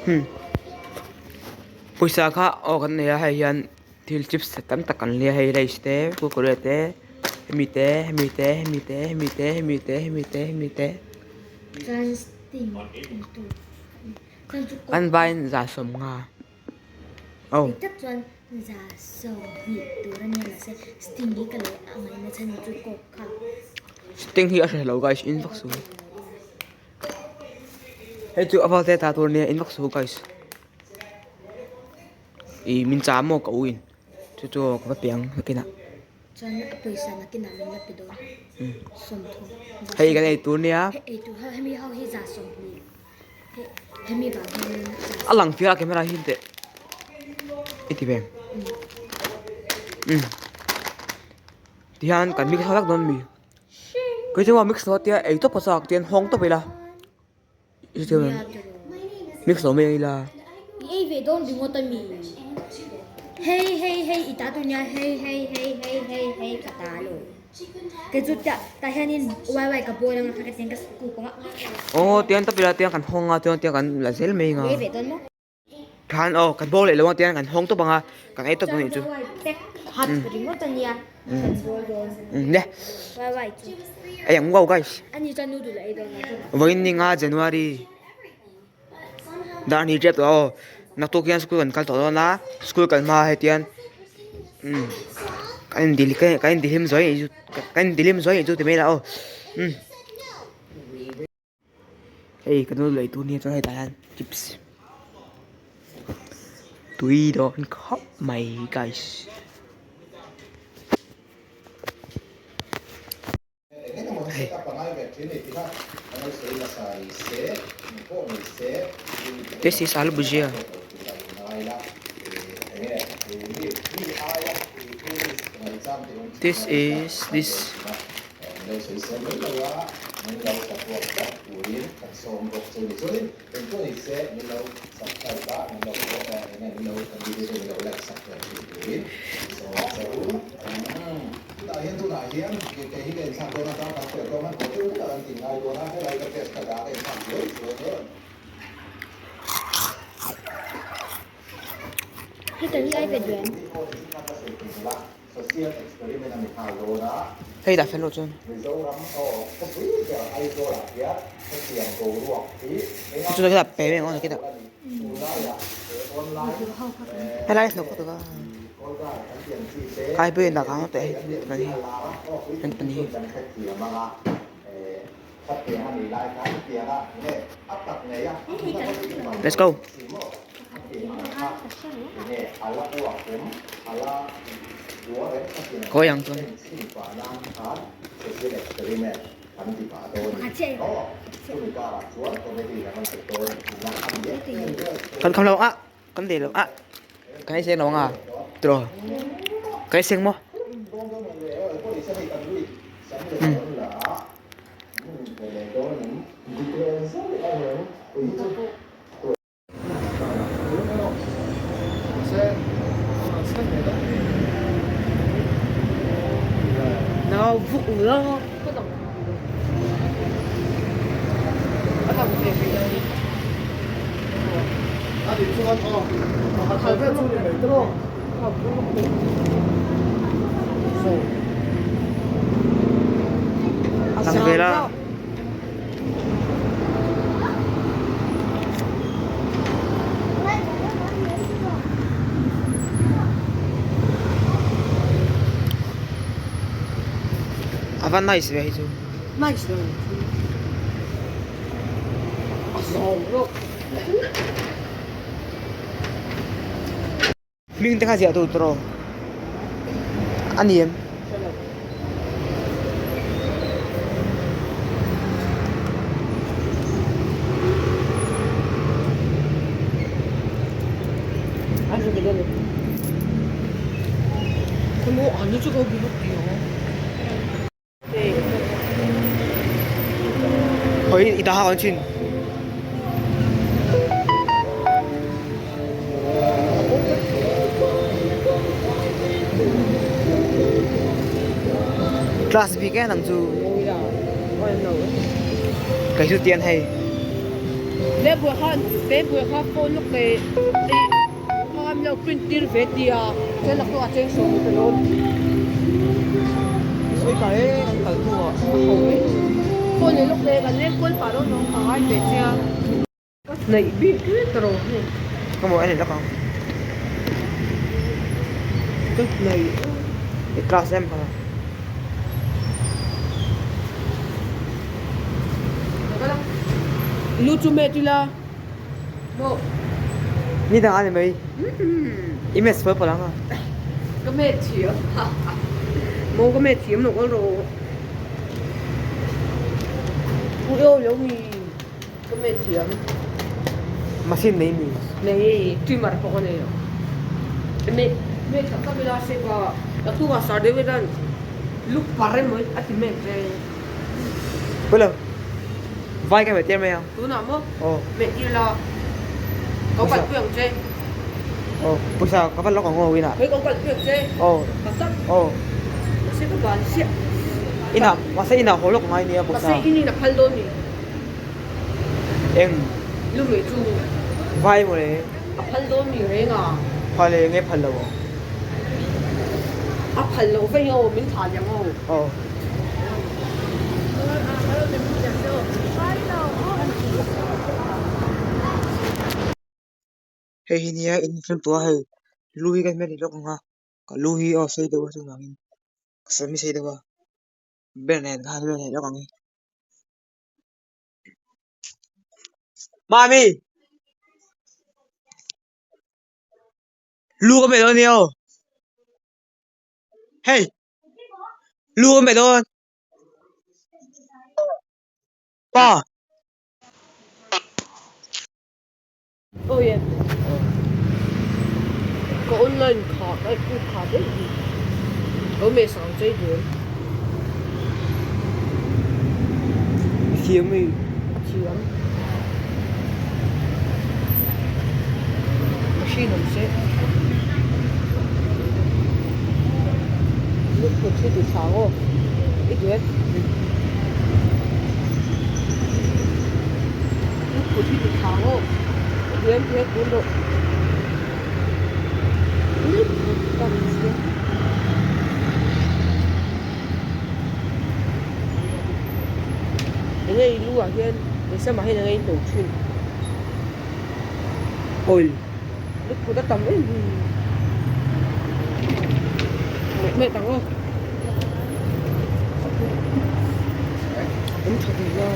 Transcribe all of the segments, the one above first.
Hmm pawisa kha aw kan nei a hei hian thil chips tam tak kan lei a hei lays te kurkure te hemi te hemi te hemi te hemi te hemi te hemi te hemi te an vaiin 150 aw. Sting hi a hre lo guys in vak su. Hei chu a val te ta tur nia in vak su guys. I min cha maw ka u in chu chu ka va piang nakinah. Chuan a pawisa nakinah min la pe dawn 30. Hei kan ei tur nia. Hei ei tur ho hemi ho hi 120 hemi vang hian A lang fiah a camera hi teh i ti ve. Um tihian kan mix hlak dawn mi. Kei chu mix lo tia ei tawp a chak tian hawng tawp ila mix lo mai ila. I ei ve dawn ringawt a mi. Hei hei hei i ta tur nia hei hei hei hei hei hei ka ta lo. Kei chu tah tah hianin wai wai ka bawl anga kha ka tiang ka scoop anga. Aw tiang tawp ila tiang kan hawng a chuan tiang kan la zel mai anga. I ei ve dawn maw? Khan aw kan bawl leh lo ang tiang kan hawng tawp anga kan ei tawp dawn anih chu. Pack hat ringawt a nia kan bawl dawn. Le. Wai wai chu. Ei ang wow guys. Ani chuan noodle a ei dawn a chu. Vawiin ni nga January dar ni tep tawh aw naktuk hian school kan kal tawh dawn a school kal hma hetian umm kan indil kan indihlim zuai anih chu kan indihlim zuai anih chu ti mai ila aw umm. Hei ka nu lei tur nia chuan hetah hian chips tui dawn khawp mai guys. Hei. This is aloo bhujia. This is this. Hei dah fel loh chuan chu dah pe mai ang aw helai hnawk lutuk a kai pawhin dah kang teh hei hi an pan hi. Let's go. Kawi ang chuan. Kan kham lo a kan leh lo a kan ei seng lo anga tiraw ka ei seng maw um. Lang ve la. A va nice ve hei chu. Nice lo. A zawng lo. Hming te kha ziah tur tawh a ni em? Hoi i ta hak chin. Class bik e nang chu. Kai chu tian hei. Te buai kha te buai kha phone lawk leh ih kha min lo print tir ve tia chuan naktuk ah cheng sawm ka dawn. Sawi ta e kan kal hnu ah a ho mai. Phone leh lawk leh kan leng kual pah dawn lawm ka ngai ve chia. Ka hnaih bik hle ta rawh hei. Ka maw en lawk ang. Ka hnaih. I class em kha. Lu chu met ila maw. Ni dang a ni mai. I met sual palh ang a. Ka met thiam. Maw ka met thiam lo kawl rawh. Ui aw lo mi. Ka met thiam. Machine nei mi? Nei, trimmer pawh ka nei lo. Me me tak tak ila shape a, ka tunga sar deuh hian look par emaw a ti mek ve. Pawilo, vai ka met tir mai ang. Tunah maw? Aw. Met tir la, ka kalpui ang che. Aw, pawisa ka va lawk ang aw inah. Hei ka kalpui ang che. Aw. Ka chak. Aw. Mahse ka ban chiah. Inah, mahse inah haw lawk ngai nia pawisa. Mahse inin a phal dawn ni. Eng. Lungmei chu. Vai maw le. A phal dawn mi reng a. Phal e nge phal lo aw. A phal lo vei aw min thah liang aw. Aw. Hei hi nia in film tawh a hei lu hi ka hmet leh lawk ang a ka lu hi aw sei deuh a chuvangin ka sam hi sei deuh a ber nen khan ber leh lawk ang e. Mami! Lu ka meh dawn nia aw. Hei! Lu ka meh dawn. Pa! Aw ye. Ka online kha ka ku kha daih hi. Ka meh sang chei dawn. I thiam mi? A thiam. Machine awm se. Lu kut hi ti thla aw. I duh em? Lu kut hi ti thla aw. I duh em ti hian kun rawh. Lu kut tam sia. Enge i lu ah hian i sam ah hian enge i hnawh thin. Oil. Lu kut a tam em hi. Meh meh tang aw. Awm tha ve la.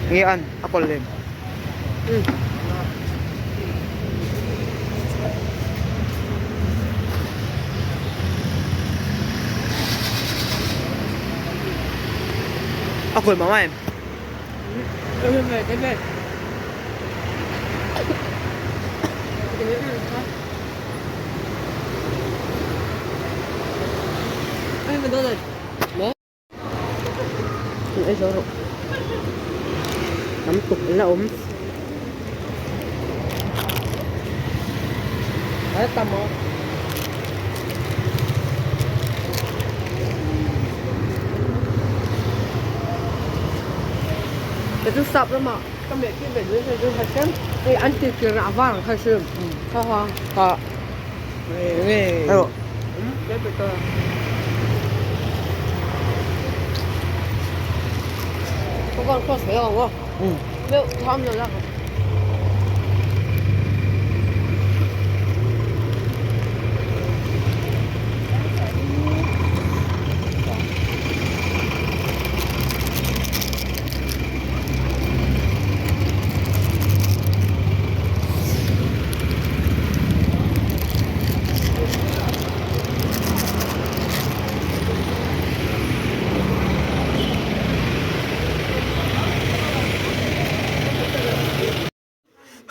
Nge an a kawl lem. A kawl mah mah em? Tam tuk an la awm a tam a ka chu sap lamah ka meh tir ve duai chu hei tlem hei an tir tir a var ang kha hrim kha kha kha nge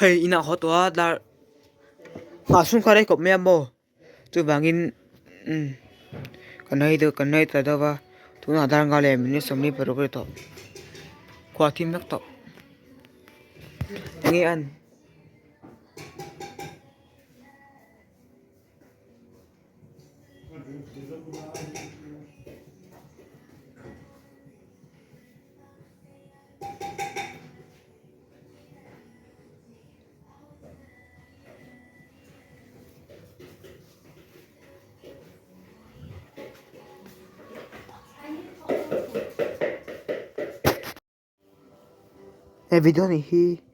Hei inah haw tawh a dar nghah chhung kha rei khawp mai a maw chuvangin umm kan hawi deuh kan hawi ta deuh va tunah dar nghal leh minute 26 a ni tawh khua a thim vek tawh enge an. He video ni hi.